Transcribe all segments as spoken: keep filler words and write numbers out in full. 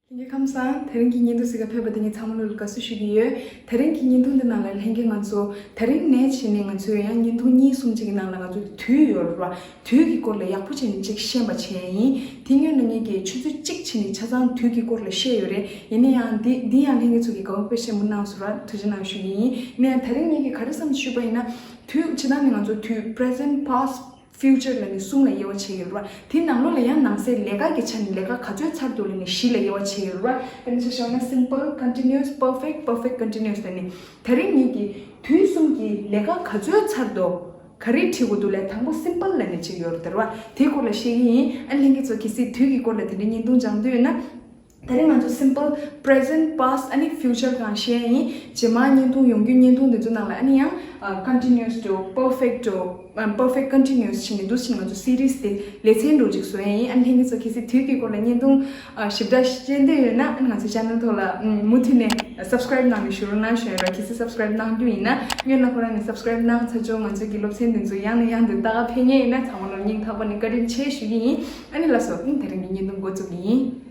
ལྷན་རྒྱས་ཁམས་བཟང་། དེ་རིང་གི་བརྙན་ཐུང་གཟིགས་ག་ཕེབས་པ་དེ་ངས་ཚང་མ་ལོ་ལ་དགའ་བསུ་ཞུ་གི་ཡོད། དེ་རིང་གི་བརྙན་ཐུང་འདི་ནང་ལ་ལྷན་རྒྱས་ང་ཚོ་དེ་རིང་ནས་བྱས་ནས་ང་ཚོས་ཡང་བརྙན་ཐུང་གཉིས་གསུམ་ཅིག་གི་ནང་ལ་ང་ཚོ་དུས་ཡོད་རེད་བ། དུས་ཀྱི་སྐོར་ལ་ཡག་པོ་བྱས་ནས་ཅིག་ཤེས་པ་བྱས་ཡིན། དེ་སྔོན་ལ་ངེད་ཀྱིས་ཆུ་ཚོད་གཅིག་བྱས་ནས་ཆ་ཚང་དུས་ཀྱི་སྐོར་ལ་བཤད་ཡོད་རེད། ཡིན་ན་ཡང་འདི་འདི་ཡང་ལྷན་རྒྱས་ཚོ་གིས་དགའ་པོ་དཔེ་ཞེ་པོ་གནང་སོང་ར། ཐུགས་རྗེ་གནང་ཞུ་གི་ཡིན། ཡིན་ན་ཡང་དེ་རིང་ངེད་ཀྱིས་ག་རེ་བསམ་ཞུས་པ་ཡིན་ན། དུས་སྤྱིར་བཏང་ནས་ང་ཚོ་དུས་present past future ལབ་ནས་གསུམ་ལ་དབྱེ་བ་ཕྱེ་གི་རེད་བ། དེ་ནང་ལོགས་ལ་ཡང་ནང་གསེས་ལས་ཀ་གི་ཆ་ནས་ལས་ཀ་ག་ཚོད་ཚར་འདུག་ལབ་ནས་བཞི་ལ་དབྱེ་བ་ཕྱེ་གི་རེད་བ། དཔེར་ན་ཆ་བཞག་ན་simple, continuous, perfect, perfect continuous ལབ་ནས། དེ་རིང་ངེད་ཀྱིས་དུས་གསུམ་གྱི་ལས་ཀ་ག་ཚོད་ཚར་འདུག་ག་རེ་བྲིས་དགོས་འདུག་ལབ། དང་པོ་simple ལབ་ནས་ཅིག་ཡོད་རེད་བ། དེའི་སྐོར་ལ་བཤད་གི་ཡིན། ཨ་ནི་ལྷན་རྒྱས་ཚོ་གལ་སྲིད་དུས་ཀྱི་སྐོར་ལ་དེ་འདྲའི་བརྙན་ཐུང་སྦྱང་འདོད་ཡོད་ན། དེ་རིང་ང་ཚོ་simple, present, past ཨ་ནི་future གང་བཤད་ཡིན། རྗེས་མ་བརྙན་ཐུང་ཡོང་རྒྱུའི་བརྙན་ཐུང་འདི་ཚོ་ནང་ལ་ཨ་ནི་ཡང་ཨ་continuous འགྲོ། perfect འགྲོ། ཨ་perfect continuous བྱས་ནས་འདུག་སེ་ང་ཚོ་series དེ་ལེ་ཚན་འགྲོ་ཅིག་བཟོ་ཡ་ཡིན། ཨ་ནི་ལྷན་རྒྱས་ཚོ་གལ་སྲིད་དུས་ཀྱི་སྐོར་ལ་བརྙན་ཐུང་ཨ་ཞིབ་ཕྲ་ཤེས་འདོད་ཡོད་ན། ཨ་ནི་ང་ཚོའི་channel ཐོག་ལ་ཨ་མུ་མཐུད་ནས་subscribe གནང་ནས་བཞུགས་རོགས་གནང་ཞུ་ཡ་ར། གལ་སྲིད་subscribe གནང་རྒྱུ་ཡིན་ན། སྔོན་ལ་ཁོ་རང་ནས་subscribe གནང་ཚར་ཆོག་ང་ཚོའི་གི་སློབ་ཚན་འདི་ཚོ་ཡང་ནས་ཡང་དུ་ལྟ་ག་ཕེབས་མཁན་ཡིན་ན་ཚང་མ་ལོ་སྙིང་ཐག་པ་ནས་བཀའ་དྲིན་ཆེ་ཞུ་གི་ཡིན། ཨ་ནི་ལགས་སོ། ཨ་ནི་དེ་རིང་གི་བརྙན་ཐུང་འགོ་བཙུགས་གི་ཡིན།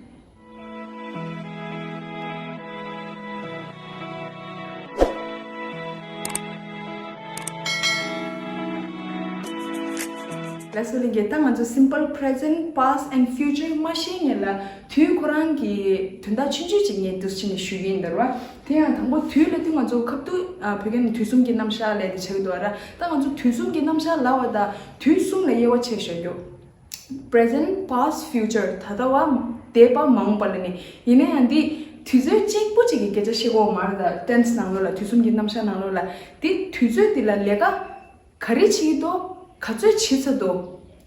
ལགས་སོ་ལྷན་རྒྱས། ད་ང་ཚོ་simple, present, past and future མ་ཤེས་སྔོན་ལ་དུས་ཁོ་རང་གི་དོན་དག་ཆུང་ཆུང་ཅིག་ངས་འདུག་སེ་བྱས་ནས་ཞུ་གི་ཡིན་ད་ར་བ། དེ་ཡང་དང་པོ་དུས་ལབ་དུས་ང་ཚོ་ཁ་ཐུག་ཨ་བོད་སྐད་ནང་དུས་གསུམ་གྱི་རྣམ་གཞག་ལབ་དེ་ཆགས་ཀྱི་འདུག་ཨ་ར། ད་ང་ཚོ་དུས་གསུམ་གྱི་རྣམ་གཞག་ལབ་པ་དང་དུས་གསུམ་ལ་དབྱེ་བ་ཕྱེ་བཞག་རྒྱུ། present, past, future ད་ལྟ་བ། འདས་པ། མ་འོངས་པ་ལབ་ནས། ཡིན་ན་ཡང་འདི་དུས་ཚོད་གཅིག་པོ་གཅིག་གི་སྐད་ཆ་བཤད་ཀྱི་ཡོད་མ་རེད། ད་tense ནང་ལོགས་ལ། དུས་གསུམ་གྱི་རྣམ་གཞག་ནང་ལོགས་ལ། འདི་དུས་ཚོད་འདི་ལ་ལས་ཀ་ག་རེ་བྱེད་ཀྱི་འདུག་ག་ཚོད་བྱེད་ཚར་འདུག་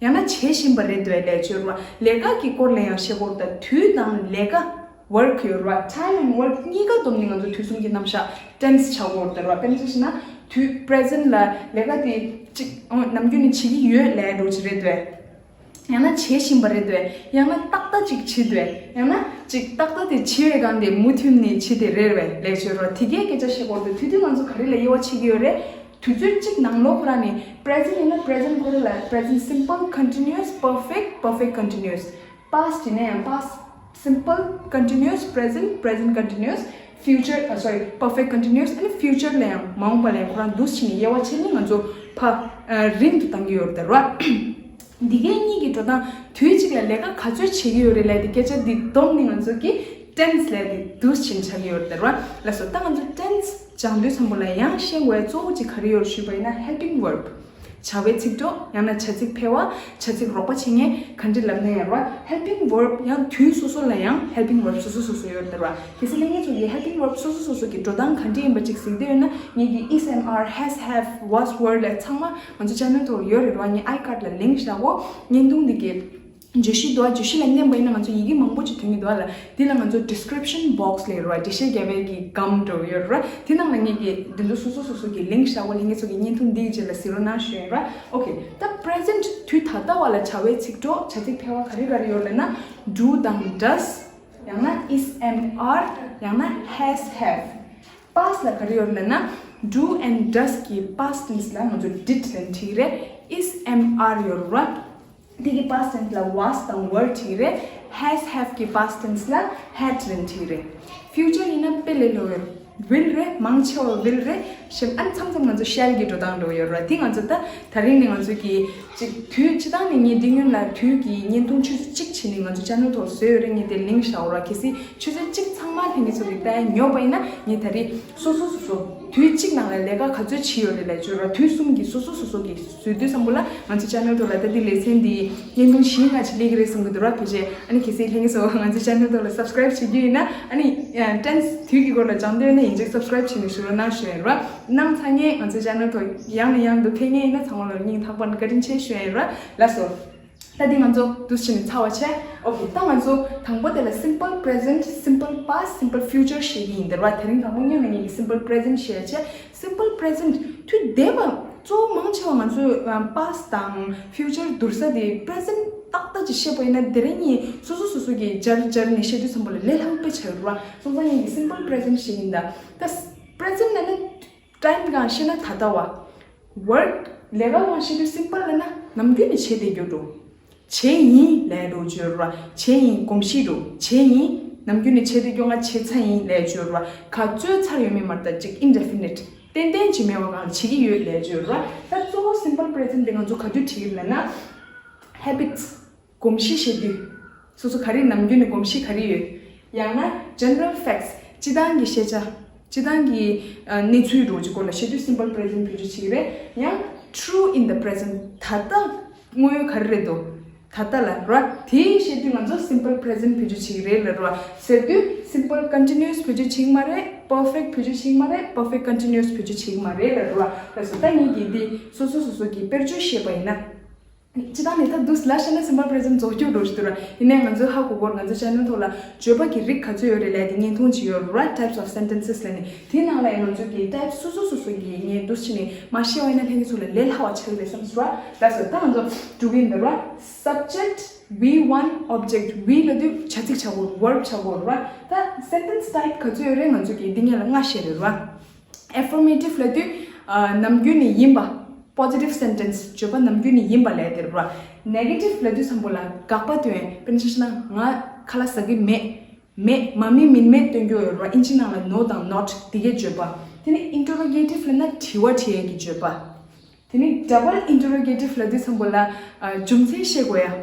ཡང་ན་བྱེད་བཞིན་པ་རེད་འདུག་ལབ་བྱས་ར། ལས་ཀ་གི་སྐོར་ལ་ཡང་བཤད་ཀྱི་ཡོད་རེད། ད་དུས་དང་ལས་ཀ་work ཡོད་ར། time and work གཉིས་ཀ་བསྡོམས་ནས་ང་ཚོ་དུས་གསུམ་གྱི་རྣམ་གཞག་tense ཆགས་ཀྱི་ཡོད་རེད་ད་ར། དཔེར་ན་ཆ་བཞག་ན་དུས་present ལ་ལས་ཀ་དེ་གཅིག་ཨོ་ནམ་རྒྱུན་ནས་བྱེད་ཀྱི་ཡོད་ལབ་འདྲ་ཅིག་རེད་འདུག་ཡང་ན་བྱེད་བཞིན་པ་རེད་འདུག་ཡང་ན་ཏག་ཏག་ཅིག་བྱེད་འདུག་ཡང་ན་ཅིག་ཏག་ཏག་དེ་བྱེད་པའི་སྒང་དེ་མུ་མཐུད་ནས་བྱེད་དེ་རེད་པས་ལབ་བྱས་ར། དེ་གའི་སྐད་ཆ་བཤད་ཀྱི་ཡོད་རེད། དེ་དུས་ང་ཚོ་ག་རེ་ལ་དབྱེ་བ་ཕྱེ་གི་ཡོད་རེད། དུས་ཚོད་གཅིག་ནང་ལོགས་ཁོ་རང་ནས་present ཡིན་ན་present ཁོ་རང་ལ་present simple, continuous, perfect, perfect continuous, past ཡིན་ན་ཡང་past simple continuous, present, present continuous, future, uh, sorry, perfect continuous and future ལ་ཡང་མ་འོངས་པ་ལ་ཡང་ཁོ་རང་འདུག་སེ་བྱས་ནས་དབྱེ་བ་ཕྱེ་ནས་ང་ཚོ་ཕར་ཨ་རིང་དུ་བཏང་གི་ཡོད་རེད་ད་ར། འདི་གའི་གཉིས་ཀྱི་འགྲོ་སྟངས། དུས་གཅིག་ལ་ལས་ཀ་ག་ཚོད་བྱེད་ཀྱི་ཡོད་རེད་ལབ་དེ་སྐད་ཆ་འདི་བསྡོམས་ནས་ང་ཚོ་གི་tense ལབ་དེ་འདུག་སེ་བྱས་ནས་ཆགས་ཀྱི་ཡོད་རེད་ད་ར། ལགས་སོ། ད་ང་ཚོ་tense སྦྱང་དུས་ཙམ་པ་ལ་ཡང་ཤེས་དགོས་པའི་གཙོ་བོ་གཅིག་ག་རེ་ཡོད་ཞུས་པ་ཡིན་ན་helping verb བྱ་བའི་ཚིག་གྲོགས། ཡང་ན་བྱ་ཚིག་ཕལ་པ། བྱ་ཚིག་རོགས་པ་བྱེད་མཁན་ག་འདྲ་ལབ་ན་ཡང་ར། helping verb ཡང་དུས་སོ་སོ་ལ་ཡང་helping verb སོ་སོ་སོ་སོ་ཡོད་རེད་ད་ར། གལ་སྲིད་ལྷན་རྒྱས་ཚོ་གིས་helping verb སོ་སོ་སོ་སོ་གི་འགྲོ་སྟངས་ག་འདྲ་ཡིན་པ་ཅིག་གཟིགས་འདོད་ཡོད་ན། ངེད་ཀྱི་is, am, are, has, have, was, were ལབ་ཚང་མ་ང་ཚོ་channel ཐོག་ཡོད་རེད་ར། ངའི་i card ལ་link བཞག་གོ། བརྙན་ཐུང་འདི་གི་བརྗོད་གཞི་འདུག་བ། བརྗོད་གཞི་ལ་མནན་པ་ཡིན་ན་ང་ཚོ་ཡི་གེ་མང་པོ་ཅིག་ཐོན་གྱི་འདུག་བ་ལ། འདི་ལ་ང་ཚོ་description box ལབ་ཡོད་ར། འགྲེལ་བཤད་རྒྱབ་པའི་གི་སྒམ་འདྲ་བོ་ཡོད་ར། དེ་ནང་ལ་ངེད་ཀྱིས་འདི་ཚོ་སོ་སོ་སོ་སོ་གི་link བཞག་གོ། ལྷན་རྒྱས་ཚོ་གིས་བརྙན་ཐུང་འདིའི་རྗེས་ལ་གཟིགས་རོགས་གནང་ཞུ་ཡིན་ར། okay ད་present དུས་ད་ལྟ་བ་ལ་བྱ་བའི་ཚིག་གྲོགས་བྱ་ཚིག་ཕལ་པ་ག་རེ་ག་རེ་ཡོད་ལབ་ན། do དང་does ཡང་ན་is, am, are ཡང་ན་has, have། past ལ་ག་རེ་ཡོད་ལབ་ན། do and does གི་past tense ལ་ང་ཚོ་did ལབ་བྲིས་ཀྱི་རེད། is, am, are ཡོད་ར། དེ་གི་past tense ལ་was དང་were བྲིས་ཀྱི་རེད། has, have གི་past tense ལ་had ལབ་བྲིས་ཀྱི་རེད། future ཡིན་ན་དཔེ་ལས་སླ་པོ་རེད། will རེད། མང་ཆེ་བ་will རེད། གཞན་ཨ་མཚམས་མཚམས་ང་ཚོ་shall གི་འགྲོ་སྟངས་འདྲ་བོ་ཡོད་ར། དེ་ང་ཚོ་ད་ད་རིང་ནས་ང་ཚོ་གི་ཅིག་དུས་སྤྱིར་བཏང་ནས་ངས་འདི་སྔོན་ལ་དུས་ཀྱི་བརྙན་ཐུང་ཆུ་ཚོད་གཅིག་བྱས་ནས་ང་ཚོ་channel ཐོག་བཟོས་ཡོད་རེད། ངས་དེ་link བཞག་གོ་ར། གལ་སྲིད་ཆུ་ཚོད་གཅིག་ཚང་མ་ལྷན་རྒྱས་ཚོ་གིས་ལྟ་ཡ་ཉོབ་པ་ཡིན་ན་ངས་ད་རེས་སོ་སོ་སོ་སོ་དུས་གཅིག་ནང་ལ་ལས་ཀ་ག་ཚོད་བྱས་ཡོད་རེད་ལབ་བརྗོད་ར། དུས་གསུམ་གྱི་སོ་སོ་སོ་སོ་གིས་བཟོས་དུས་ཙམ་པ་ལ་ང་ཚོ་channel ཐོག་ལ་ད་འདི་ལེ་ཚན་འདི་བརྙན་ཐུང་བཞི་ལྔ་ཅིག་སླེབས་ཀྱི་རེད་བསམ་གྱི་འདུག་ར། ཕལ་ཆེར་ཨ་ནི་གལ་སྲིད་ལྷན་རྒྱས་ཚོ་ང་ཚོའི་channel ཐོག་ལ་subscribe བྱེད་རྒྱུ་ཡིན་ན། ཨ་ནི་tense དུས་ཀྱི་སྐོར་ལ་སྦྱང་འདོད་ཡོད་ན་ཡིན་གཅིག་subscribe བྱས་ནས་བཞུགས་རོགས་གནང་ཞུ་ཡིན་ར། གནང་ཚར་མཁན་ང་ཚོའི་channel ཐོག་ཡང་ནས་ཡང་དུ་ཕེབས་མཁན་ཡིན་ན་ཚང་མ་ལ་སྙིང་ཐག་པ་ནས་བཀའ་དྲིན་ཆེ་ཞུ་ཡིན་ར། ལགས་སོ། ད་འདི་ང་ཚོ་འདུག་སེ་བྱས་ནས་ཚར་བ་བྱས། okay ད་ང་ཚོ་དང་པོ་དེ་ལ་simple present, simple past, simple future བཤད་ཀྱི་ཡིན་ད་ར་བ། དེ་རིང་དང་པོ་སྔོན་ལ་ངེད་ཀྱིས་simple present བཤད་བྱས། simple present དུས་འདས་པ་གཙོ་བོ་མང་ཆེ་བ་ང་ཚོས་past དང་future བསྡུར་ས་དེ་present ཏག་ཏག་ཅིག་བཤད་པ་ཡིན་ན་དེ་རིང་གཉིས་སོ་སོ་སོ་སོ་གིས་སྦྱར་སྦྱར་ནས་བཤད་དུས་ཙམ་པ་ལ་ལས་སླ་པོ་དཔེ་ཆགས་ཡོད་ར་བ། སོང་ཙང་ངེད་ཀྱིས་simple present བཤད་ཀྱི་ཡིན་ད། ད་present ལབ་ན་time གང་བཤད་ན་ད་ལྟ་བ། work ལས་ཀ་གང་བཤད་དུས་simple ལབ་ན་ནམ་རྒྱུན་ནས་བྱེད་བསྡད་རྒྱུ་འགྲོ། བྱས་ཡིན་ལབ་འགྲོ་བརྗོད་ར། བྱས་ཡིན་གོམས་གཤིས་འགྲོ། བྱས་ཡིན་ ནམ་རྒྱུན་ནས་བྱས་ཏེ་སྐྱོ་ང་བྱས་ཚར་ཡིན་ལས་བརྗོད་ར། ག་ཚོད་ཚར་ཡོད་མེད་མ་རེད། ད་ཅིག་indefinite ཏན་ཏན་ཅིག་མེད་པ་གང་བྱེད་ཀྱི་ཡོད་ལས་བརྗོད་ར། ད་གཙོ་བོ་simple present དེ་ང་ཚོ་ག་དུས་བྲིས་ཀྱི་ལབ་ན། habits གོམས་གཤིས་བཤད་དུས། སོ་སོ་ག་རེ་ནམ་རྒྱུན་ནས་གོམས་གཤིས་ག་རེ་ཡོད། ཡང་ན་general facts སྤྱི་བཏང་གི་ཤེས་བྱ། སྤྱི་བཏང་གི་ཨ་གནས་ཚུལ་རོ་གཅིག་སྐོར་ལ་བཤད་དུས་simple present བེད་སྤྱོད་བྱེད་ཀྱི་རེད། ཡང་true in the present ད་ལྟ་དངོས་ཡོད་ག་རེ་རེད་དོ། ད་ལྟ་ལ་ར། དེའི་བཤད་དུས་ང་ཚོ་simple present བེད་སྤྱོད་བྱེད་ཀྱི་རེད་ལབ་ར། ཟེར་དུས་simple continuous བེད་སྤྱོད་བྱེད་ཀྱི་མ་རེད། perfect བེད་སྤྱོད་བྱེད་ཀྱི་མ་རེད། perfect continuous བེད་སྤྱོད་བྱེད་ཀྱི་མ་རེད་ལབ་ར། ལགས་སོ། ད་ངེད་ཀྱིས་འདི་སོ་སོ་སོ་སོ་གི་དཔེར་བརྗོད་བཤད་པ་ཡིན་ན། སྤྱི་བཏང་ནས་ད་འདུག་ལབ་བཤད་ན་simple present རྫོགས་རྒྱུ་འགྲོ་བཞིན་འདུག་ར། ཡིན་ནའི་ང་ཚོའི་ཧ་གོ་སྐོར་ང་ཚོ་channel ཐོག་ལ་བརྗོད་པ་གི་རིགས་ག་ཚོད་ཡོད་རེད་ལབ་དེ་བརྙན་ཐུང་ཅིག་ཡོད་ར། types of sentences ལབ་ནས། དེའི་ནང་ལ་ཡང་ང་ཚོ་གི་type སོ་སོ་སོ་སོ་གི་ངས་འདུག་བྱས་ནས་མ་ཤེས་པ་ཡིན་ན་ལྷན་རྒྱས་ཚོ་ལ་ལས་སླ་བ་ཆགས་ཀྱི་རེད་བསམ་སོང་ར། ལགས་སོ། ད་ང་ཚོ་འགྲོ་གི་ཡིན་འདུག་ར། subject we one object we ལབ་དུས་བྱ་ཚིག་ཆགས་དགོས། verb ཆགས་དགོས་ར། ད་sentence type ག་ཚོད་ཡོད་རེད། ང་ཚོ་གི་འདི་ངས་ལ་ལྔ་བཤད་རེད་ར། affirmative ལབ་དུས་ཨ་ནམ་རྒྱུན་ནས་ཡིན་པ། positive sentence བརྗོད་པ་ནམ་རྒྱུན་ནས་ཡིན་པ་ལབ་དེ་རེད་ར། negative ལབ་དུས་བསམ་པོ་ལ་དགག་པ་སྟོན། དཔེར་ན་ཆ་བཞག་ན་ང་ཁ་ལག་ཟ་གི་མེད། མེད། མ་མིན་མིན་མེད་སྟོན་རྒྱུ་ཡོད་ར། ཨིན་ཇི་ནང་ལ་no དང་not དེ་གས་བརྗོད་པ། དེ་ནས་interrogative ལབ་ན་དྲི་བ་དྲི་ཡས་ཀྱི་བརྗོད་པ། དེ་ནས་double interrogative ལབ་དུས་བསམ་པོ་ལ་ཨ་རྒྱུ་མཚན་བཤད་དགོས་ཡ།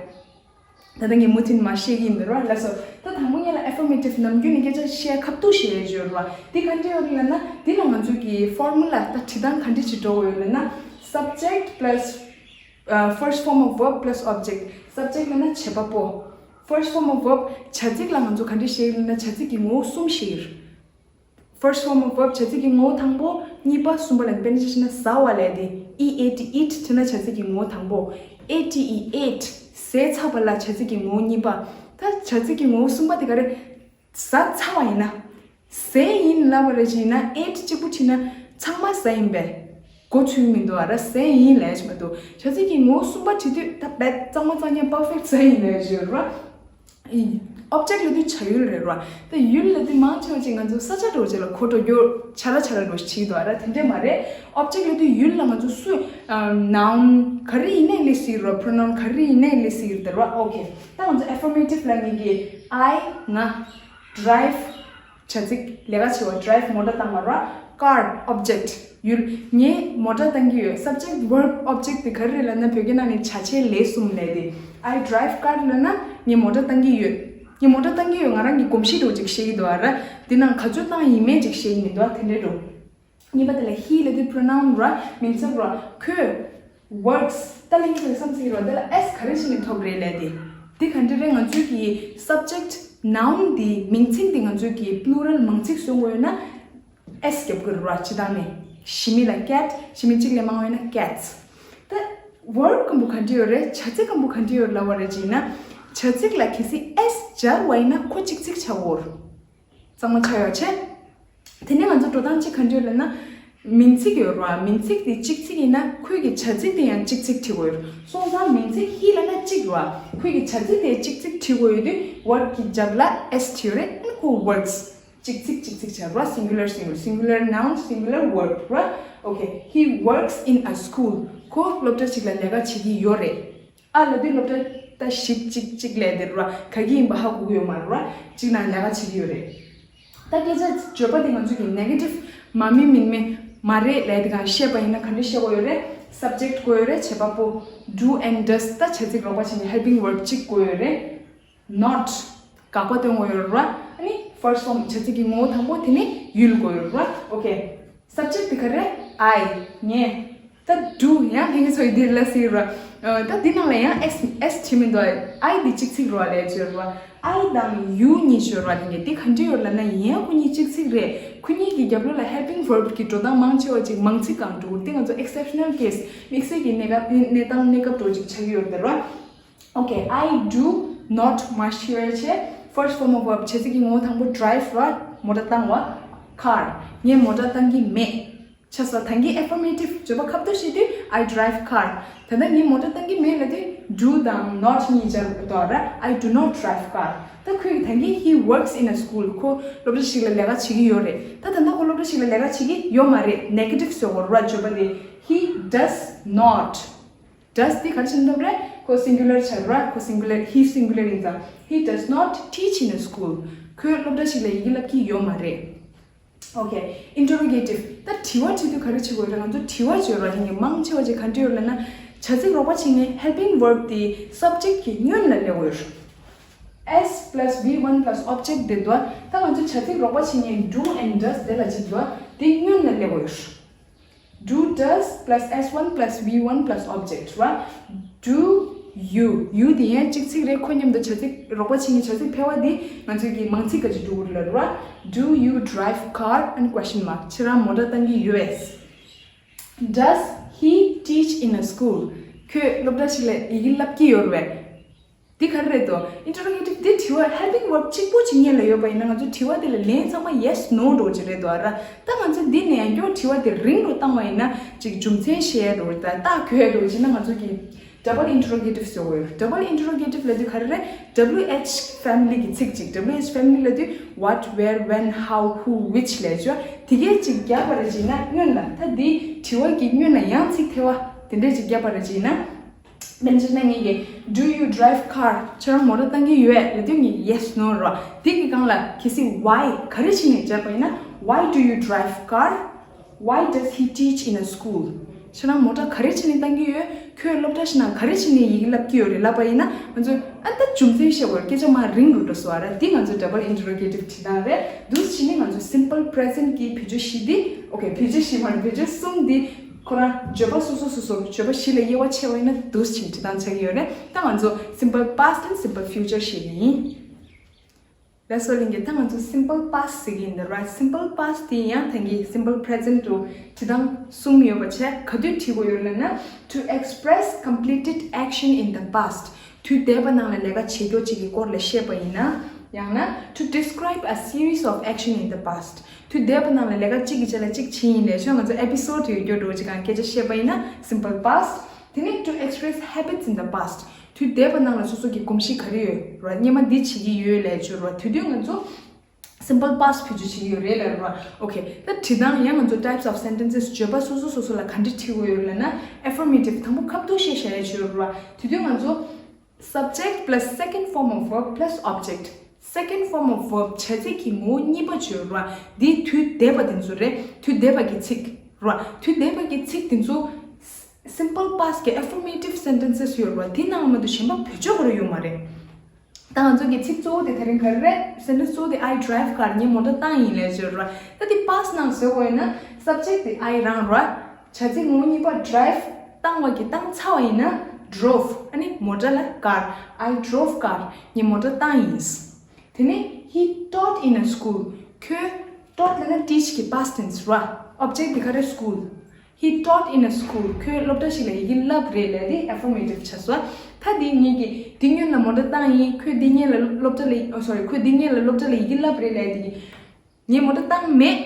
ད་ལྟ་ངས་མུ་མཐུད་མ་བཤད་ཀྱི་ཡིན་འདུག་ར། ལགས་སོ། ད་དང་པོ་ཉིད་ལ་affirmative ནམ་རྒྱུན་ནས་སྐད་ཆ་བཤད་ཁ་ཐུག་བཤད་ཡས་ཡོད་ར། འདི་ག་འདྲ་ཡོད་རེད་ལབ་ན། འདི་ལ་ང་ཚོ་གི་formula ད་བྲིས་སྟངས་ག་འདྲ་ཞིག་འགྲོ་གི་ཡོད་ལབ་ན། subject plus ཨ་first form of verb plus object subject ལབ་ན་བྱེད་པ་པོ། first form of verb བྱ་ཚིག་ལ་ང་ཚོ་ག་འདྲ་བཤད་ཡོད་ལབ་ན། བྱ་ཚིག་གི་ངོ་བོ་གསུམ་བཤད་ཡོད། first form of verb བྱ་ཚིག་གི་ངོ་བོ་དང་པོ། གཉིས་པ། གསུམ་པ་ལ་དཔེར་ན་ཆ་བཞག་ན་ཟ་བ་ལབ་དེ་E A T eat བྱས་ན་བྱ་ཚིག་གི་ངོ་བོ་དང་པོ། A T E ate ཟས་ཚར་བ་ལ་བྱ་ཚིག་གི་ངོ་བོ་གཉིས་པ། ད་བྱ་ཚིག་གི་ངོ་བོ་གསུམ་པ་དེ་ག་རེ། ཟ་ཚར་བ་ཡིན་ན། ཟས་ཡིན་ལབ་པ་རེད་ཅེ་ཡིན་ན་ate གཅིག་པུ་བྲིས་ན་ཚང་མ་ཟ་ཡིན་པས། གོ་ཚུལ་མི་འདུག་ཨ་ར། ཟས་ཡིན་ལབ་ཡ་ཅིག་མ་འདུག་བྱ་ཚིག་གི་ངོ་བོ་གསུམ་པ་བྲིས་དུས་ད་རྦད་གཙང་མ་གཙང་རྐྱང་perfect ཟ་ཡིན་ལབ་ཡ་ཅིག་ཡོད་ར། ཨི། object ལབ་དུས་བྱ་ཡུལ་རེད་ར། ད་ཡུལ་ལབ་དུས་མང་ཆེ་བ་ཅིག་ང་ཚོ་ས་ཆ་འདྲ་བོ་ཅིག་ལ་གོ་འགྲོ་རྒྱུ་ཆ་ར་ཆ་ར་འདྲ་བོ་ཞིག་བྱེད་ཀྱི་འདུག་ཨ་ར། དེ་འདྲས་མ་རེད། object ལབ་དུས་ཡུལ་ལ་ང་ཚོ་སུ་ཨ་noun ག་རེ་ཡིན་ནའི་སླེབས་སྲིད་ར། pronoun ག་རེ་ཡིན་ནའི་སླེབས་སྲིད་ར། okay ད་ང་ཚོ་affirmative ལ་ངེད་ཀྱིས་I ང་drive བྱ་ཚིག་ལས་ཀ་བྱེད་པ། drive མོ་ཊ་བཏང་བ་ར། car object ཡུལ། ངས་མོ་ཊ་བཏང་གི་ཡོད། subject verb object དེ་ག་རེ་རེད་ལབ་ན་བོད་སྐད་ནང་ནས་བྱ་བྱེད་ལས་གསུམ་ལས་དེ། I drive car ལབ་ན་ངས་མོ་ཊ་བཏང་གི་ཡོད། ངས་མོ་ཊ་བཏང་གི་ཡོད། ང་རང་གི་གོམས་གཤིས་འདྲ་བོ་ཅིག་བཤད་ཀྱི་འདུག་ཨ་ར། དེ་ནང་ག་ཚོད་བཏང་ཡིན་མེད་ཅིག་བཤད་ཀྱི་མི་འདུག་ཨ། དེ་འདྲས་འགྲོ། གཉིས་པ་དེ་ལ་he ལབ་དུས་pronoun ར། མིང་ཚབ་ར། ཁོས་works ད་ལ་ཡིན་ཟེར་བསམ་ཟིན་ར། དེ་ལ་s ག་རེ་བྱས་ནས་ཐོབ་རེད་ལབ་དེ། དེ་ག་འདྲ་རེད། ང་ཚོའི་གི་subject noun དེ་མིང་ཚིག་དེ་ང་ཚོའི་གི་plural མང་ཚིག་བཟོ་དགོས་ཡོད་ན་s རྒྱབ་དགོས་རེད་ར། སྤྱི་བཏང་ནས་ཞི་མི་ལ་cat ཞི་མི་གཅིག་ལས་མང་བ་ཡོད་ན་cats། ད་verb སྐམ་པོ་ག་འདྲ་ཡོད་རེད། བྱ་ཚིག་སྐམ་པོ་ག་འདྲ་ཡོད་ལབ་པ་རེད་ཅེ་ན། བྱ་ཚིག་ལ་གལ་སྲིད་s སྦྱར་བ་ཡིན་ན་ཁོ་གཅིག་ཚིག་ཆགས་འོར། གཙང་མ་ཆགས་ཡོད་ཆེ། དེ་ནས་ང་ཚོ་འགྲོ་སྟངས་གཅིག་ག་འདྲ་ཡོད་ལབ་ན། མིང་ཚིག་ཡོད་ར། མིང་ཚིག་དེ་གཅིག་ཚིག་ཡིན་ན་ཁོའི་གི་བྱ་ཚིག་དེ་ཡང་གཅིག་ཚིག་བྲི་དགོས་ཡོད། སོང་ཙང་མིང་ཚིག་he ལབ་ན་གཅིག་ར། ཁོའི་གི་བྱ་ཚིག་དེ་གཅིག་ཚིག་བྲི་དགོས་ཡོད་དུས་verb གི་རྒྱབ་ལ་s བྲིས་ཡོད་རེད། ཨ་ནི་ཁོ་works གཅིག་ཚིག་གཅིག་ཚིག་བྱ་ར། singular singular singular noun singular verb ར། okay he works in a school ཁོ་སློབ་གྲྭ་གཅིག་ལ་ལས་ཀ་བྱེད་ཀྱི་ཡོད་རེད། ཨ་ལབ་དུས་སློབ་གྲྭ་ད་ཞིག་གཅིག་གཅིག་ལས་དེ་ར་ག་གི་ཡིན་པ་ཧ་གོ་གི་ཡོད་མ་རེད་ར། གཅིག་ནང་ལས་ཀ་བྱེད་ཀྱི་ཡོད་རེད། ད་སྐད་ཆ་བརྗོད་པ་དེ་ང་ཚོ་གི་negative མ་མིན་མིན་མེད་མ་རེད་ལས་དེ་གང་བཤད་པ་ཡིན་ན་ག་འདྲ་བཤད་དགོས་ཡོད་རེད། subject དགོས་ཡོད་རེད། བྱེད་པ་པོ་do and does ད་བྱ་ཚིག་རོགས་པ་བྱེད་མཁན་helping verb གཅིག་དགོས་ཡོད་རེད། not དགག་པ་སྟོན་དགོས་ཡོད་རེད་ར། ཨ་ནི་first form བྱ་ཚིག་གི་ངོ་བོ་དང་པོ་དེ་ནི་ཡུལ་དགོས་ཡོད་རེད་ར། okay subject དེ་ག་རེ། I ངས། ད་do ཡང་ལྷན་རྒྱས་ཚོ་ཡི་དེ་ལ་ཟེར་ར། ད་འདི་ནང་ལ་ཡང་s s བྱེད་མི་འདུག I འདི་གཅིག་ཚིག་རོ་ལས་བརྗོད་ར། I དང་you གཉིས་བརྗོད་ར། དེ་འདི་ག་འདྲ་ཡོད་ལབ་ན་ཡང་ཁོ་གཉིས་གཅིག་ཚིག་རེད། ཁོ་གཉིས་ཀྱི་རྒྱབ་ལོགས་ལ་helping verb གི་འགྲོ་སྟངས་མང་ཆེ་བ་ཅིག་མང་ཚིག་གང་འགྲོ་གི་འདུག་དེ་ང་ཚོ་exceptional case དམིགས་བསལ་གྱི་གནས་སྐབས་གནས་སྟངས་གནས་སྐབས་འགྲོ་ཅིག་ཆགས་ཀྱི་ཡོད་རེད་ར། okay I do not mask ཡོད་ཆེ། first form of verb བྱ་ཚིག་གི་ངོ་བོ་དང་པོ་drive ར། མོ་ཊ་བཏང་བ། car ངས་མོ་ཊ་བཏང་གི་མེད། ཆ་ས་ད་གིན་affirmative བརྗོད་པ་ཁ་བརྡ་བྱེད་དུས་I drive car ད་ལྟ་ངས་མོ་ཊ་བཏང་གི་མེད་ལབ་དུས་do དང་not གཉིས་སྦྱར་དགོས་ར། I do not drive car ད་ཁོས་ད་གིན he works in a school ཁོ་སློབ་གྲྭ་ཞིག་ལ་ལས་ཀ་བྱེད་ཀྱི་ཡོད་རེད། ད་ད་ལྟ་ཁོ་སློབ་གྲྭ་ཞིག་ལ་ལས་ཀ་བྱེད་ཀྱི་ཡོད་མ་རེད། negative བཟོ་དགོས་ར། བརྗོད་པ་དེ་he does not does དེ་ག་རེ་བྱེད་འདུག་རེད། ཁོ་singular ཆགས་ར། ཁོ་singular he singular ཡིན་ཙང་he does not teach in a school ཁོས་སློབ་གྲྭ་ཞིག་ལ་ཡི་གེ་བསླབ་ཀྱི་ཡོད་མ་རེད། Okay, interrogative. ད་དྲི་བ་དྲི་དུས་ག་རེ་བྱེད་དགོས་རེད། ང་ཚོ་དྲི་བ་བརྗོད་རོགས་ཡིན་གྱི་མང་ཆེ་བ་ཅིག་ག་འདྲ་ཡོད་ལབ་ན། བྱ་ཚིག་རོགས་པ་བྱེད་མཁན་helping verb དེ་subject གི་སྔོན་ལ་སླེབས་ཡོད། S plus V one plus object དེ་འདུག་ད་ང་ཚོ་བྱ་ཚིག་རོགས་པ་བྱེད་མཁན་do and does དེ་ལ་ཅིག་འདུག་དེ་སྔོན་ལ་སླེབས་ཡོད། Do, does plus S one plus V one plus object ར། Do you, you དེ་ཡང་གཅིག་ཚིག་རེད། ཁོ་མཉམ་དུ་བྱ་ཚིག་རོགས་པ་བྱེད་མཁན་བྱ་ཚིག་ཕལ་བ་དེ་ང་ཚོས་ཀྱི་མང་ཚིག་ག་ཅིག་འགྲོ་གི་རེད་ལབ་ར། Do you drive car and question mark ཁྱེད་རང་མོ་ཊ་བཏང་གི་ཡོད་པས། Does he teach in a school? ཁོས་སློབ་གྲྭ་ཞིག་ལ་ཡི་གེ་བསླབ་ཀྱི་ཡོད་རེད་པས། འདི་ག་རེ་རེད་དོ། Interrogative དེ་དྲི་བ་helping verb གཅིག་པོ་ཅིག་སྔོན་ལ་ཡོད་པ་ཡིན་ན་ང་ཚོ་དྲི་བ་དེ་ལ་ལན་ཚང་མ་yes no འགྲོ་གི་རེད་དོ་ཨ་ར། ད་ང་ཚོ་འདི་ནས་ཡང་བསྐྱར་དྲི་བ་དེ་རིང་རུ་བཏང་བ་ཡིན་ན་ཅིག་རྒྱུ་མཚན་བཤད་འགྲོ་ད་རྟགས་འགོད་འགྲོ་ཅིག་ན་ང་ཚོ་གི་double interrogative ཟེར་བ་ཡོད། Double interrogative ལབ་དུས་ག་རེ་རེད། W H family གི་ཚིག་ཅིག W H family ལབ་དུས་what, where, when, how, who, which ལབ་ཅོ་དེ་གས་ཅིག་རྒྱབ་པ་རེད་ཅིག་ན་སྔོན་ལ་ད་འདི་དྲི་བ་གི་སྔོན་ལ་ཡང་ཚིག་ཐེ་བ་དེ་འདྲས་ཅིག་རྒྱབ་པ་རེད་ཅིག་ན། སྨན་ཆེན་ན་ངེད་ཀྱིས Do you drive car? ཁྱེད་རང་མོ་ཊ་བཏང་གི་ཡོད་ལབ་དུས་ངས་Yes no རོ། དེ་གི་སྒང་ལ་གལ་སྲིད་Why ག་རེ་བྱས་ནས་བརྗོད་པ་ཡིན་ན། Why do you drive car? Why does he teach in a school? ཁྱེད་རང་མོ་ཊ་ག་རེ་བྱས་ནས་བཏང་གི་ཡོད། ཁོས་སློབ་གྲྭ་ཞིག་ནང་ག་རེ་བྱས་ནས་ཡི་གེ་བསླབ་ཀྱི་ཡོད་རེད་ལབ་པ་ཡིན་ན། ང་ཚོས་ཨ་ད་རྒྱུ་མཚན་བཤད་དགོས་རེད། སྐད་ཆ་མར་རིང་རུ་འགྲོ་སོང་བ་རེད། དེ་ང་ཚོས་Double interrogative བྲིས་སྟངས་རེད། འདུག་སེ་བྱས་ནས་ང་ཚོས་Simple present གི་བེད་སྤྱོད་བཞི་འདི། Okay, བེད་སྤྱོད་བཞི་མ་རེད། བེད་སྤྱོད་གསུམ་འདི། ཁོ་རང་བརྗོད་པ་སོ་སོ་སོ་སོ་བརྗོད་པ་བཞི་ལ་དབྱེ་བ་ཕྱེ་བ་ཡིན་ན་འདུག་སེ་བྱས་ནས་བྲིས་སྟངས་ཆགས་ཀྱི་ཡོད་རེད། ད་ང་ཚོ་Simple past and Simple future བཤད་ཀྱི་ཡིན། ལགས་སོ་ལྷན་རྒྱས། ད་ང་ཚོ་Simple past ཟེར་གྱི་ཡིན་ད་ར། Simple past དེ་ཡང་ད་གིན་Simple present དུ་བྲིས་སྟངས་གསུམ་ཡོད་པ་བྱས། ག་དུས་བྲིས་དགོས་ཡོད་ལབ་ན། To express completed action in the past དུས་འདས་པ་ནང་ལ་ལས་ཀ་བྱེད་རྒྱུ་ཅིག་གི་སྐོར་ལ་བཤད་པ་ཡིན་ན། ཡང་ན། To describe a series of action in the past དུས་འདས་པ་ནང་ལ་ལས་ཀ་གཅིག་གི་རྗེས་ལ་གཅིག་བྱས་ཡིན་ལས་ཆོག་ང་ཚོ་episode ཡོད་རྒྱུ་འགྲོ་གཅིག་གང་སྐད་ཆ་བཤད་པ་ཡིན་ན་Simple past། དེ་ནས་To express habits in the past དུས་འདས་པ་ནང་ལ་སོ་སོ་གི་གོམས་གཤིས་ག་རེ་ཡོད་ར། སྔོན་མ་འདི་བྱེད་ཀྱི་ཡོད་ལས་ཆོག་ར། དེ་དུས་ང་ཚོ་Simple past བེད་སྤྱོད་བྱེད་ཀྱི་ཡོད་རེད་ལབ་ར། Okay, ད་བྲིས་སྟངས་ཡང་ང་ཚོ་types of sentences བརྗོད་པ་སོ་སོ་སོ་སོ་ལ་ག་འདྲ་བྲིས་དགོས་ཡོད་ལབ་ན། Affirmative དང་པོ་ཁ་ཐུག་བཤད་བཞག་ཡ་ཆོག་ར། དེ་དུས་ང་ཚོ Subject plus second form of verb plus object. Second form of verb བྱ་ཚིག་གི་ངོ་བོ་གཉིས་པ་བརྗོད་ར། འདི་དུས་འདས་པ་དེ་ཚོ་རེད། དུས་འདས་པ་གི་ཚིག་ར། དུས་འདས་པ་གི་ཚིག་དེ་ཚོ་Simple past གི་affirmative sentences ཡོད་ར། དེ་ནང་མ་གཏོགས་གཞན་པ་བེད་སྤྱོད་ག་རེ་ཡོད་མ་རེད། ད་ང་ཚོ་གི་ཚིག་གཙོ་བོ་དེ་ད་རིང་ག་རེ་རེད། Sentence གཙོ་བོ་དེ་I drive car ངས་མོ་ཊ་བཏང་ཡིན་ལབ་བརྗོད་ར། ད་དེ་past ནང་བཟོས་དགོས་ཡིན་ན་subject དེ་I རང་ར། བྱ་ཚིག་ངོ་བོ་གཉིས་པ་drive བཏང་བ་གི་བཏང་ཚར་བ་ཡིན་ན་drove ཨ་ནི་མོ་ཊ་ལ་car I drove car ངས་མོ་ཊ་བཏང་ཡིན། དེ་ནས་he taught in a school ཁོས་taught ལབ་ན་teach གི་past tense ར། object དེ་ག་རེ་school he taught in a school ཁོས་སློབ་གྲྭ་ཞིག་ལ་ཡི་གེ་བསླབས་རེད་ལབ་དེ་affirmative བྱས་སོ། ད་དེ་ངེད་ཀྱིས་དེ་སྔོན་ལ་མོ་ཊ་བཏང་ཡིན། ཁོས་དེ་སྔོན་ལ་སློབ་གྲྭ་ལ་ཡི་oh sorry ཁོས་དེ་སྔོན་ལ་སློབ་གྲྭ་ལ་ཡི་གེ་བསླབས་རེད་ལབ་དེ། ངས་མོ་ཊ་བཏང་མེད།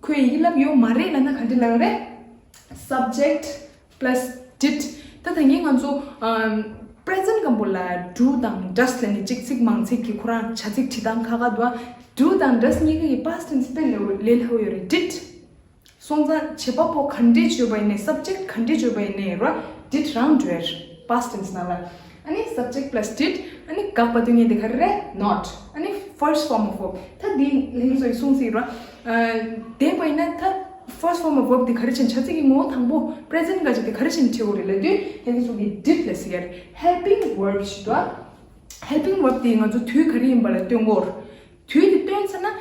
ཁོས་ཡི་གེ་བསླབས་ཡོད་མ་རེད་ལབ་ན་ག་འདྲ་ལབ་རེད། Subject plus did ད་ད་ངས་ང་ཚོ་ཨམ་present སྒང་པོ་ལ་do དང་does ལབ་ནས་གཅིག་ཚིག་མང་ཚིག་གི་ཁོ་རང་བྱ་ཚིག་བྲིས་སྟངས་ཁག་ཁག་འདུག do དང་does གཉིས་ཀ་གི་past tense དཔེ་ལས་ལས་སླ་པོ་ཡོད་རེད། did སོང་ཙང་བྱེད་པ་པོ་ག་འདྲས་བརྗོད་པ་ཡིན་ནའི་subject ག་འདྲས་བརྗོད་པ་ཡིན་ནའི་ར་did རང་འགྲོ་ཡ་རེད་past tense ནང་ལ། ཨ་ནི་subject plus did ཨ་ནི་དགག་པ་སྟོན་མཁན་དེ་ག་རེ་རེད། not ཨ་ནི་first form of verb ད་འདི་ལྷན་ཚོ་ཡིས་གསུངས་སྲིད་ར། བསྡད་པ་ཡིན་ན་ད་first form of verb དེ་ག་རེ་བྱས་ནས་བྱ་ཚིག་གི་ངོ་བོ་དང་པོ་present ག་ཅིག་དེ་ག་རེ་བྱས་ནས་བྲིས་དགོས་རེད་ལབ་དུས་ལྷན་ཚོ་གིས་did ལབ་ཟེར་གྱི་རེད། Helping verb ཞིག་འདུག helping verb དེ་ང་ཚོ་དུས་ག་རེ་ཡིན་པ་ལ་སྟོན་གྱི་ཡོད་རེད། དུས་དེ་སྟོན་ཚར་ན་བྱ་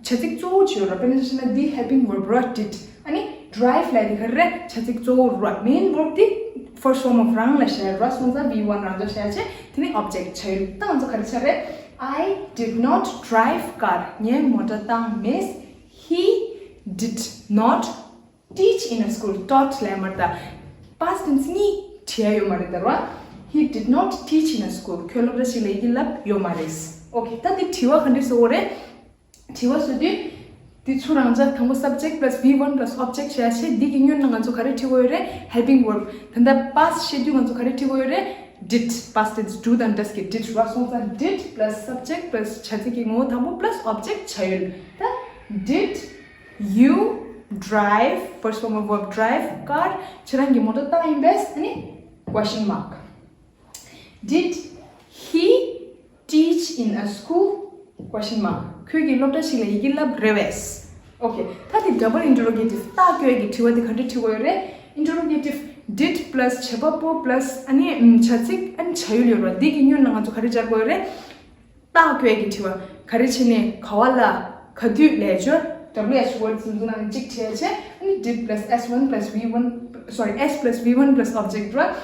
ཚིག་གཙོ་བོ་ཅིག་ཡོད་ར། དཔེར་ན་ཆ་བཞག་ན་འདི་helping verb ར་did ཨ་ནི་drive ལབ་དེ་ག་རེ་རེད། བྱ་ཚིག་གཙོ་བོ་ར། main verb དེ་first form of རང་ལ་བཞག་ར། སོང་ཙང་V one རང་ཚོ་བཞག་བྱས་དེ་ནི་object བྱ་ཡུལ། ད་ང་ཚོ་ག་རེ་བྱ་རེད། I did not drive car ངས་མོ་ཊ་བཏང་མེད། He did not teach in a school taught ལབ་མ་རེད་ད། past tense གཉིས་བྲིས་ཡ་ཡོད་མ་རེད་ད་ར། He did not teach in a school ཁོས་སློབ་གྲྭ་ཞིག་ལ་ཡི་གེ་བསླབས་ཡོད་མ་རེད། Okay ད་འདི་དྲི་བ་ག་འདྲས་བཟོ་དགོས་རེད། དྲི་བ་བཟོ་དུས། འདི་ཚུར་རང་འཇགས་དང་པོ་subject plus V one plus object བྱས་བྱས་འདི་གི་སྔོན་ལ་ང་ཚོ་ག་རེ་བྲིས་དགོས་ཡོད་རེད། helping verb ད་ལྟ་past བཤད་དུས་ང་ཚོ་ག་རེ་བྲིས་དགོས་ཡོད་རེད། did past tense do དང་does གི་did ར། སོང་ཙང་did plus subject plus བྱ་ཚིག་གི་ངོ་བོ་དང་པོ་plus object བྱ་ཡུལ། ད་did you drive first form of verb drive car ཁྱེད་རང་གིས་མོ་ཊ་བཏང་ཡིན་པས་ཨ་ནི་question mark Did he teach in a school? Question mark. ཁྱོད་ཀྱིས་སློབ་གྲྭ་ཞིག་ལ་ཡི་གེ་བསླབ་རེད་པས། ཨོ་ཁེ། ད་དེ་double interrogative རྟགས་བཀོད་ཀྱི་དྲི་བ་དེ་ག་འདྲ་དྲི་དགོས་ཡོད་རེད། Interrogative did plus བྱེད་པ་པོ་plus ཨ་ནི་ཨམ་བྱ་ཚིག་ཨ་ནི་བྱ་ཡུལ་ཡོད་རེད་པ། འདི་གི་སྔོན་ལ་ང་ཚོ་ག་རེ་སྦྱར་དགོས་ཡོད་རེད། རྟགས་བཀོད་ཀྱི་དྲི་བ། ག་རེ་བྱས་ནས་ག་བ་ལ་ག་དུས་ལས་སྦྱོར། W H word ཟུང་ཟུང་ནང་གཅིག་བྱས་བྱས་ཨ་ནི་did plus S one plus V one, sorry, S plus V one plus object ར།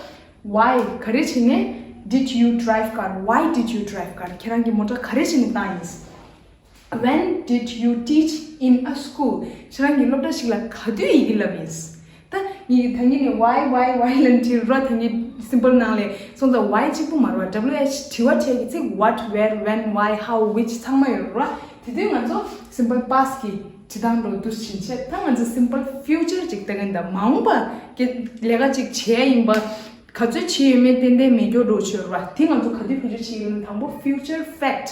Why ག་རེ་བྱས་ནས་did you drive car? Why did you drive car? ཁྱེད་རང་གིས་མོ་ཊ་ག་རེ་བྱས་ནས་བཏང་ཡིན། When did you teach in a school? ཁྱེད་རང་གིས་སློབ་གྲྭ་ཞིག་ལ་ག་དུས་ཡི་གེ་བསླབས་ཡིན། ད་ངས་ད་གིན་ནས་why why why ལབ་དུས་ར། ད་གིན་simple ནང་ལས་སོང་ཙང་why གཅིག་པུ་མ་རེད་པ། W H དྲི་བ་བྱེད་ཀྱི་ཚིག what, where, when, why, how, which ཚང་མ་ཡོད་རེད་པ། དེ་དུས་ང་ཚོ་simple past གི་བྲིས་སྟངས་འགྲོ་འདུག་ཕྱིན་ཆད་ད་ང་ཚོ་simple future ཅིག་ལྟ་གིན། ད་མ་འོངས་པ་གི་ལས་ཀ་ཅིག་བྱས་ཡིན་པ། ག་ཚོད་བྱས་ཡོད་མེད་ཏན་ཏན་མེད་སྐྱོ་འགྲོ་ཆོད་རེད་པ། དེ་ང་ཚོ་ག་དུས་བེད་སྤྱོད་བྱེད་ཀྱི་ཡོད་ན། དང་པོ་future fact།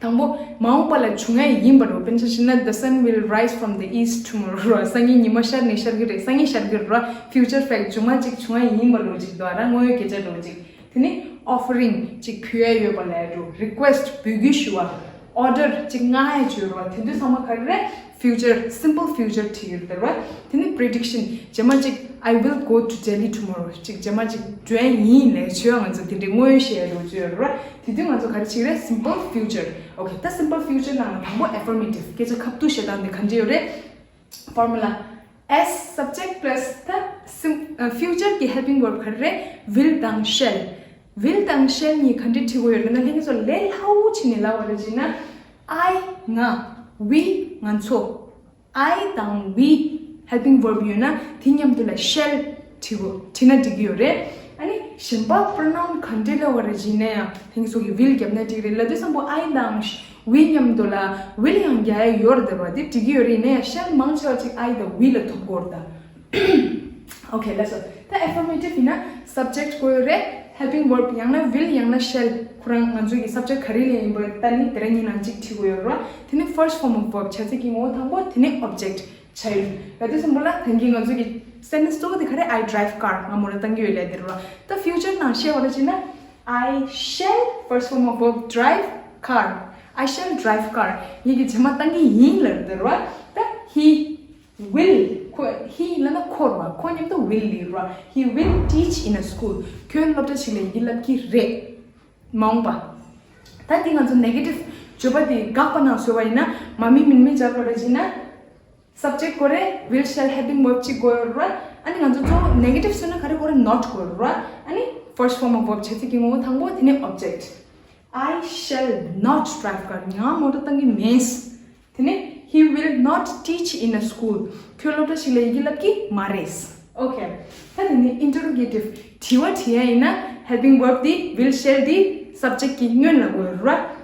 དང་པོ་མ་འོངས་པ་ལ་བྱུང་ཡ་ཡིན་པ་རེད། དཔེར་ན་ཆ་བཞག་ན། The sun will rise from the east tomorrow ར། སང་ཉིན་ཉི་མ་ཤར་ནས་ཤར་གི་རེད། སང་ཉིན་ཤར་གི་རེད། Future fact རྗེས་མ་ཅིག་བྱུང་ཡ་ཡིན་པ་རེད་ཅིག་འདུག་ར། དངོས་ཡོད་སྐད་ཆ་རེད་ཅིག་དེ་ནི་offering ཅིག་ཕུལ་ཡ་ཡོད་པ་ལ་རེད། Request འབོད་སྐུལ་ཞུ་བ། Order ཅིག་མངགས་ཡ་ཅིག་ཡོད་རེད་པ། དེ་དུས་ཚང་མ་ག་རེ་རེད། Future, simple future བྲིས་ཡོད་རེད་པ། དེ་ནི་prediction རྗེས་མ་ཅིག I will go to Delhi tomorrow ཅིག་རྗེས་མ་ཅིག་འགྲོ་ཡ་ཡིན་ལབ་ཆོག་ང་ཚོ་དེ་འདྲའི་དངོས་ཡོད་བཤད་ཡ་རེད་ཅིག་ཡོད་རེད་པ། དེ་དུས་ང་ཚོ་ག་རེ་བྱེད་ཀྱི་རེད། Simple future། ཨོ་ཁེ། ད་simple future ནང་ལ་དང་པོ་affirmative སྐད་ཆ་ཁ་བསྡུ་བྱེད་སྟངས་དེ་ག་འདྲ་ཡོད་རེད། Formula S subject plus ད་sim- ཨ་future གི་helping verb ག་རེ་རེད། Will དང་shall། Will དང་shall གཉིས་ག་འདྲ་བྲིས་དགོས་ཡོད་རེད་ན། ལྷན་རྒྱས་ཚོ་ལས་སླ་བོ་བྱས་ནས་ལབ་པ་རེད་ཅེ་ན། I ང་། We ང་ཚོ། I དང་we helping verb ཡོད་ན་དེ་མཉམ་དུ་ལ་shall བྲིས་དགོས། བྲིས་ན་འགྲིག་གི་ཡོད་རེད། ཨ་ནི་གཞན་པ་pronoun ག་འདྲ་ལབ་པ་རེད་ཅེ་ན་ཡང་ལྷན་རྒྱས་ཚོ་གིས་will བརྒྱབ་ན་འགྲིག་རེད། ལབ་དུས་ཙམ་པོ་I དང་we མཉམ་དུ་ལ་will ཡང་རྒྱག་ཡ་ཡོད་རེད་པ། དེ་འགྲིག་གི་ཡོད་རེད། ཡིན་ན་ཡང་shall མང་ཆེ་བ་ཅིག་I དང་we ལ་ཐུག་གི་ཡོད་རེད་ད། Okay, that's all. ད་affirmative ཡིན་ན་subject དགོས་ཡོད་རེད། Helping verb ཡང་ན་will ཡང་ན་shall ཁོ་རང་ང་ཚོའི་གི་subject ག་རེ་ལ་ཡིན་པ་ད་ནི་དེ་ར་གཉིས་ནང་གཅིག་བྲིས་དགོས་ཡོད་རེད། དེ་ནི་first form of verb བྱ་ཚིག་གི་ངོ་བོ་དང་པོ། དེ་ནི་object བྱ་ཡུལ། ལབ་དུས་ཙམ་པོ་ལ་ད་གིན་ང་ཚོའི་གི་sentence གཙོ་བོ་དེ་ག་རེ། I drive car ང་མོ་ཊ་བཏང་གི་ཡོད་ལབ་དེ་རེད་པ། ད་future ནང་བཤད་པ་རེད་ཅེ་ན། I shall, first form of verb drive car. I shall drive car. ངས་གི་རྗེས་མ་བཏང་གི་ཡིན་ལབ་དེ་རེད་པ། ད་he will ཁོ། he ལབ་ན་ཁོ་རེད་པ། ཁོ་མཉམ་དུ་will ལབ་རེད་པ། He will teach in a school. ཁོས་སློབ་གྲྭ་ཞིག་ལ་ཡི་གེ་བསླབ་ཀྱི་རེད། མ་འོངས་པ། ད་འདི་ང་ཚོ་negative བརྗོད་པ་དེ་དགག་པ་ནང་བཟོས་པ་ཡིན་ན། མ་མི་མིན་མི་སྦྱར་དགོས་རེད་ཅེ་ན། Subject དགོས་རེད། Will shall helping verb གཅིག་དགོས་རེད། ཨ་ནི་ང་ཚོ་གཙོ་བོ་negative བཟོས་ན་ག་རེ་དགོས་རེད། not དགོས་རེད། ཨ་ནི་first form of verb བྱ་ཚིག་གི་ངོ་བོ་དང་པོ། དེ་ནི་object I shall not drive car. ང་མོ་ཊ་བཏང་གི་མེད། དེ་ནི་he will not teach in a school. ཁོས་སློབ་གྲྭ་ཞིག་ལ་ཡི་གེ་བསླབ་ཀྱི་མ་རེད། Okay. ད་དེ་ནི་interrogative དྲི་བ་དྲི་ཡ་ཡིན་ན་helping verb དེ་will shall དེ་subject གི་སྔོན་ལ་དགོས་རེད།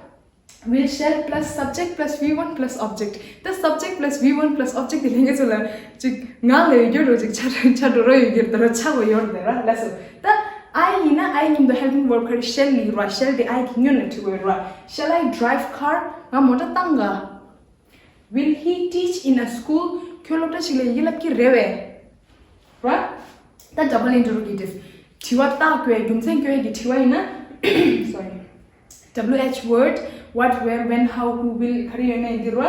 Will shall plus subject plus V one plus object. ད་subject plus V one plus object དེ་ལྷན་རྒྱས་ཚོ་ལ་ཅིག་ངག་ལ་ཡོད་རྒྱུ་རོ་ཅིག་ཆ་ཆ་འགྲོ་རོ་ཡོད་རྒྱུ་རོ་ཆ་གོ་ཡོད་རེད་ར། ལགས་སོ། ད་I ཡིན་ན་I མཉམ་དུ་helping verb ག་རེ། shall ཡིན་ར། shall དེ་I གི་སྔོན་ལ་བྲིས་དགོས་ར། Shall I drive car? ང་མོ་ཊ་བཏང་ག Will he teach in a school? ཁོས་སློབ་གྲྭ་ཞིག་ལ་ཡི་གེ་བསླབ་ཀྱི་རེད་པས། ར། ད་double interrogative དྲི་བ་རྟགས་བཀོད། རྒྱུ་མཚན་བཀོད་ཀྱི་དྲི་བ་ཡིན་ན། Sorry. W H word, what, where, when, how, who, will ག་རེ་ཡོད་ན་ཡིན་གྱི་ར།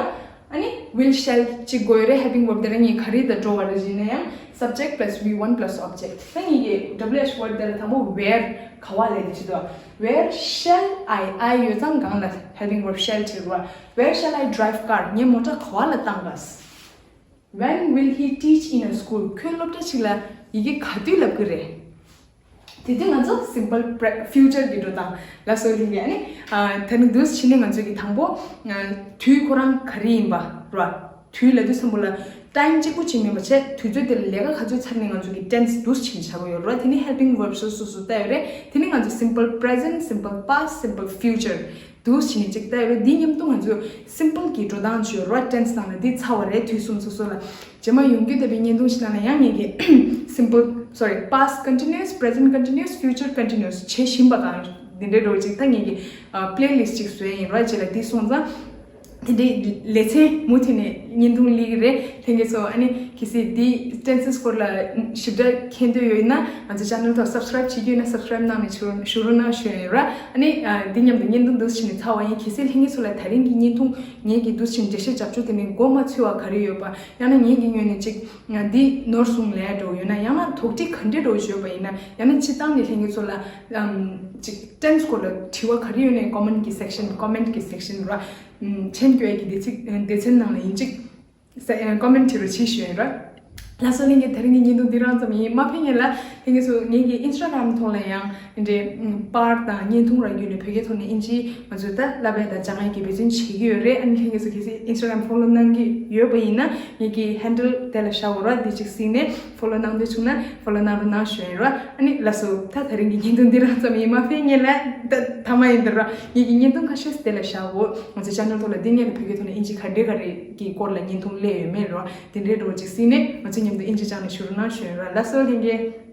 ཨ་ནི་will shall གཅིག་དགོས་རེད། helping verb དེ་ར་གཉིས་ག་རེ་དང་འགྲོ་བ་རེད་ཅེ་ན་ཡང་subject plus V one plus object ད་གཉིས་ཀྱི་W H word དེ་ར་དང་པོ་where ག་བ་ལས་དེ་ཅི་དོ། Where shall I? I ཡོད་ཙང་སྒང་ལ་helping verb shall བྲིས་ར། Where shall I drive car? ངས་མོ་ཊ་ག་བ་ལ་བཏང་ག When will he teach in a school? ཁོས་སློབ་གྲྭ་ཞིག་ལ་ཡི་གེ་ག་དུས་བསླབ་ཀྱི་རེད། དེ་དུས་ང་ཚོ་simple pre- future གི་འགྲོ་སྟངས་ལ་སོགས་ཡིན་ཡ་ནི། ད་ནི་འདུག་ཕྱི་ནས་ང་ཚོ་གི་དང་པོ་དུས་ཁོ་རང་ག་རེ་ཡིན་པ་ར། དུས་ལབ་དུས་ཙམ་པོ་ལ་time གཅིག་པུ་ཅིག་མིན་པ་བྱས། དུས་ཚོད་དེ་ལ་ལས་ཀ་ག་ཚོད་ཚར་ནས་ང་ཚོ་གི་tense འདུག་ཕྱིན་བྱ་དགོས་ཡོད་ར། དེ་ནི་helping verb སོ་སོ་སོ་བལྟ་ཡོད་རེད། དེ་ནི་ང་ཚོ་simple present, simple past, simple future འདུག་ཕྱིན་ནས་ཅིག་བལྟ་ཡོད་རེད། འདི་མཉམ་དུ་ང་ཚོས་simple གི་འགྲོ་སྟངས་བྱོས་ར། tense ནང་ལ་འདི་ཚར་བ་རེད། དུས་གསུམ་སོ་སོ་ལ། རྗེས་མ་ཡོང་རྒྱུ་བསྡད་པའི་བརྙན་ཐུང་ཞིག་ནང་ལ་ཡང་ངེད་ཀྱིས་simple, sorry, past continuous, present continuous, future continuous བྱེད་བཞིན་པ་དང་འདི་འདྲའི་འགྲོ་ཅིག་ད་ངེད་ཀྱིས་playlist ཅིག་བཟོས་ཡིན་ར། རྗེས་ལ་འདི་སོང་ཙང་ དེ་འདྲའི་ལེ་ཚན་མུ་མཐུད་ནས་བརྙན་ཐུང་སླེབས་ཀྱི་རེད། ལྷན་རྒྱས་ཚོ་ཨ་ནི་གལ་སྲིད་འདི་ཊེན་སི་སྐོར་ལ་ཞིབ་ཕྲ་མཁྱེན་འདོད་ཡོད་ན་ང་ཚོ་ཅེ་ནལ་ཐོག་སབ་སི་ཀ་རེབ་བྱེད་ཀྱི་ཡོད་ན་སབ་སི་ཀ་རེབ་གནང་ནས་ཞུ་ཞུ་རོགས་གནང་ཞུ་ཡ་ཡོད་ར། ཨ་ནི་ཨ་འདི་མཉམ་དུ་བརྙན་ཐུང་འདུག་སེ་བྱས་ནས་ཚར་བ་ཡིན། གལ་སྲིད་ལྷན་རྒྱས་ཚོ་ལ་ད་རིང་གི་བརྙན་ཐུང་ངེད་ཀྱིས་འདུག་སེ་བྱས་ནས་འགྲེལ་བཤད་རྒྱབ་ཆོག་དེ་མིན་མགོ་མ་ཚོས་པ་ག་རེ་ཡོད་པ། ཡང་ན་ངེད་ཀྱི་ངོས་ནས་ཅིག་འདི་ནོར་སོང་ལབ་འགྲོ་ཡོད་ན། ཡང་ན་དོགས་འདྲི་ག་འདྲ་འགྲོ་ཡོད་པ་ཡིན་ན། ཡང་ན་སྤྱིར་བཏང་གི་ལྷན་རྒྱས་ཚོ་ལ་ཨམ་ཅིག་ཊེན་སི་སྐོར་ལ་དྲི་བ་ག་རེ་ཡོད་ནའི་ཀོ་མེན་ཊི་གི་སེག་ཤན། ཀོ་མེན་ཊི་གི་སེག་ཤན་ར། ཨམ་མཆན་སྐྱོར་ཡ་གི་སྡེ་ཚིག་སྡེ་ཚན་ནང་ལ་ཡིན་ཅིག་ས་ཨ་ཀོ་མེན་ཊི་བྲིས་རོགས་བྱེད་ཞུ་ཡ་ཡིན་ར། ལགས་སོ། ལྷན་རྒྱས་དེ་རིང་གི་བརྙན་ཐུང་འདི་རང་ཙམ་ཡིན། མ་ཕེབས་སྔོན་ལ་ལྷན་རྒྱས་ཚོ་ངེད་ཀྱི་ཨིན་སི་ཊ་གྷ་རམ་ཐོག་ལ་ཡང་འདྲའི་པར་དང་བརྙན་ཐུང་རང་བརྒྱུད་ནས་བོད་སྐད་ཐོག་ནས་ཨིན་ཇི་ང་ཚོས་ད་བསླབ་ཡ་དང་སྦྱང་ཡ་གི་འབད་བརྩོན་བྱེད་ཀྱི་ཡོད་རེད། ཨ་ནི་ལྷན་རྒྱས་ཚོ་གལ་སྲིད་ཨིན་སི་ཊ་གྷ་རམ་ཕོ་ལོ་གནང་གི་ཡོད་པ་ཡིན་ན་ངེད་ཀྱི་ཧེན་ཌལ་དེ་ལ་བཞག་འོ་ར། འདི་ཅིག་གཟིགས་ནས་ཕོ་ལོ་གནང་འདོད་བྱུང་ན་ཕོ་ལོ་གནང་རོགས་གནང་ཞུ་ཡ་ཡིན་ར། ཨ་ནི་ལགས་སོ། ད་དེ་རིང་གི་བརྙན་ཐུང་འདི་རང་ཙམ་ཡིན། མ་ཕེབས་སྔོན་ལ་ད་ཐ་མ་ཡིན་འདི་ར། ངེད་ཀྱི་བརྙན་ཐུང་ཁ་ཤས་དེ་ལ་བཞག་འོ། ང་ཚོ་ཅེ་ནལ་ཐོག་ལ་འདི་སྔོན་ལ་བོད་སྐད་ཐོག་ནས་ཨིན་ཇི་ག་འདྲ་ག་རེ་གི་སྐོར་ལ་བརྙན་ཐུང་སླེབས་ཡོད་མེད་ར། དེ་འདྲའི་འགྲོ་ཅིག་གཟིགས་ནས་ང་ཚོ་མཉམ་དུ་ཨིན་ཇི་སྦྱངས་ནས་ཞུ་རོགས་གནང་ཞུ་ཡ་ཡིན་ར། ལགས་སོ། ལྷན་རྒྱས།